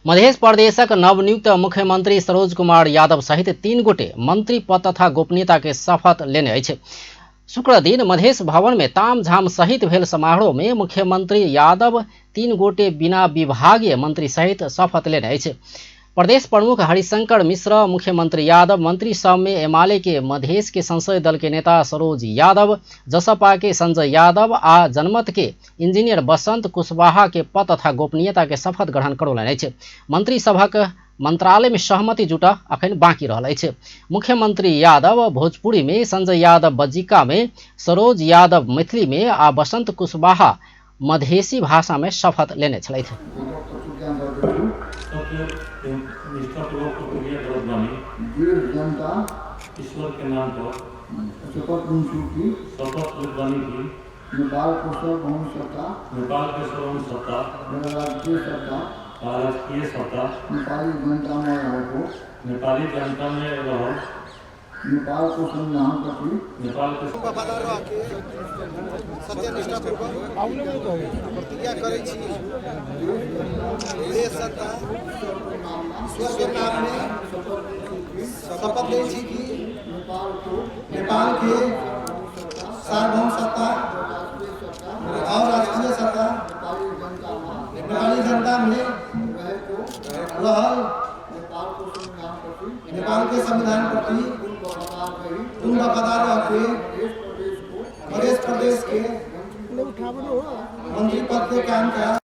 मध्य प्रदेशक नवनियुक्त मुख्यमंत्री सरोज कुमार यादव सहित 3 गोटे मंत्री पद तथा गोपनीयता के शपथ लेने अछि। शुक्र दिन मधेश भवन में तामझाम सहित भेल समारोह में मुख्यमंत्री यादव 3 गोटे बिना विभागीय मंत्री सहित शपथ लेने अछि। प्रदेश प्रमुख हरिशंकर मिश्र, मुख्यमंत्री यादव, मंत्री सब में एमाले के मधेश के संसदीय दल के नेता सरोज यादव, जसपा के संजय यादव आ जनमत के इंजीनियर बसंत कुशवाहा के पद तथा गोपनीयता के शपथ ग्रहण करौलनि अछि। मंत्री सभक मंत्रालय में सहमति जुटऽ अखन बाकी रहल अछि। मुख्यमंत्री यादव भोजपुरी में, संजय यादव बज्जिका में, सरोज यादव मैथिली में आ बसंत कुशवाहा मधेसी भाषा में शपथ लेने छलथि। निष्ठापूर्वक प्रतिज्ञा करत बानी जनता ईश्वर के नाम पर शपथ लिन्छु कि शपथ लेत बानी कि नेपालको सार्वभौम सत्ता नेपाल के सार्वभौम सत्ता र राष्ट्रिय सत्ता राष्ट्रिय सत्ता नेपाली जनतामा रहेको नेपाली जनता में रहल नेपालको संविधानप्रति नेपाल के वफादार रह के सत्यनिष्ठापूर्वक प्रतिज्ञा करै छी। देश सत्ता ईश्वर के नाम में शपथ लै छी कि नेपाल के सार्वभौम सत्ता और राष्ट्रीय सत्ता नेपाली जनता में रहल नेपाल के संविधान प्रति पूर्ण वफादार रह के मध्य प्रदेश के मंत्री पद के काम का।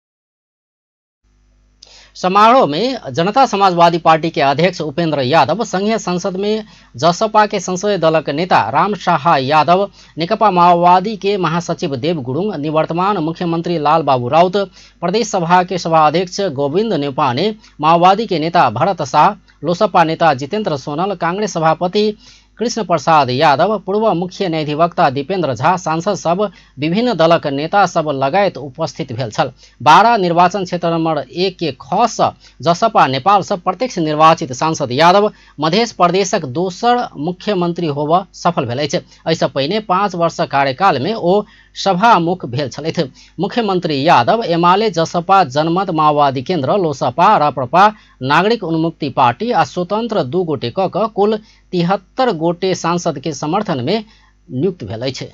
समारोह में जनता समाजवादी पार्टी के अध्यक्ष उपेंद्र यादव, संघीय संसद में जसपा के संसदीय दलक नेता राम शाह यादव, नेकपा माओवादी के महासचिव देव गुरुङ, निवर्तमान मुख्यमंत्री लाल बाबू राउत, प्रदेश सभा के सभाध्यक्ष गोविंद न्यौपाने, माओवादी के नेता भरत शाह, लोसपा नेता जितेंद्र सोनल, कांग्रेस सभापति कृष्ण प्रसाद यादव, पूर्व मुख्य न्यायाधिवक्ता दीपेंद्र झा, सांसद सब, विभिन्न दलक नेता सब लगायत उपस्थित भेल छल। 12 निर्वाचन क्षेत्र नंबर 1 के ख सँ जसपा नेपाल सँ प्रत्यक्ष निर्वाचित सांसद यादव मध्य प्रदेशक दोसर मुख्यमंत्री होबऽ सफल भेल अछि। एहिसँ पहिने 5 वर्ष कार्यकाल में ओ सभामुख भेल छलथि। मुख्यमंत्री यादव एमाले, जसपा, जनमत, माओवादी केंद्र, लोसपा, राप्रपा, नागरिक उन्मुक्ति पार्टी आ स्वतंत्र 2 गोटे क कुल 73 गोटे सांसद के समर्थन में नियुक्त भेल अछि।